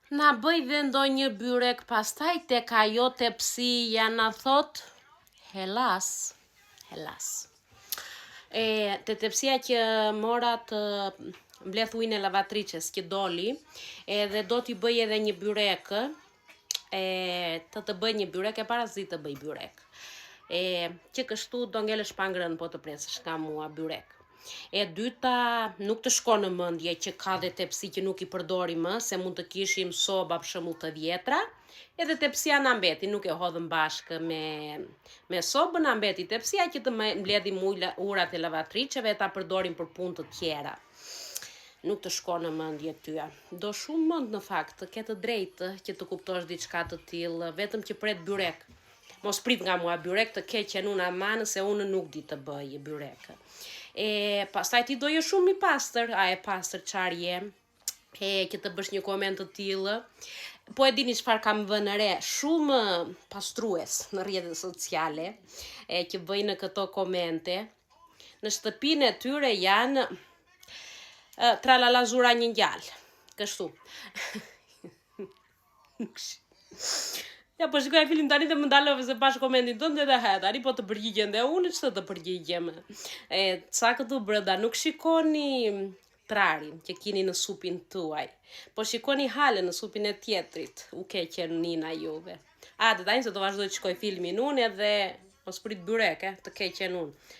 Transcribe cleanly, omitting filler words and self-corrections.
Na bëj dhe ndonjë byrek pastaj tek ajo tepsia na thot Helas, helas. E, te tepsia që mora të mbledh ujin e lavatriçes që doli, edhe do t'i bëj edhe një byrek, e të të bëj një byrek e para s'di të bëj byrek. E, që kështu do ngelesh pa ngrënë po të presësh nga mua byrek. E dyta, nuk të shkon në mendje që ka dhe tepsi që nuk i përdori më, se mund të kishim soba për shembull të vjetra, edhe tepsia na mbeti, nuk e hodhëm bashkë me me sobën, na mbeti tepsia që të mbledhim ujërat e lavatriçeve e ta përdorim për punë të tjera. Nuk të shkon në mendje ty. Do shumë mend në fakt, ke të drejtë që të kuptosh diçka të tillë, vetëm që pret byrek. Mos prit nga mua byrek të keqen unë aman se unë nuk di të bëj byrek. E pastaj ti do je shumë i pastër, a e pastër çfarë je? E që të bësh një koment të tillë. Po e dini çfarë kam vënë re, shumë pastrues në rrjetet sociale e që bëjnë këto komente. Në shtëpinë e tyre janë tralalazura një djalë. Kështu. Ja, po shikoja film tani dhe më ndalove se pashë komentin tënd edhe he, tani po të përgjigjem dhe unë ç'të të përgjigjem. E, ca këtu brenda, nuk shikoni trarin që kini në supin tuaj, po shikoni halën në supin e tjetrit, u keqen Nina juve. A, dhe tani se do vazhdoj të shikoj filmin unë edhe mos prit byrek, e, të keqen unë.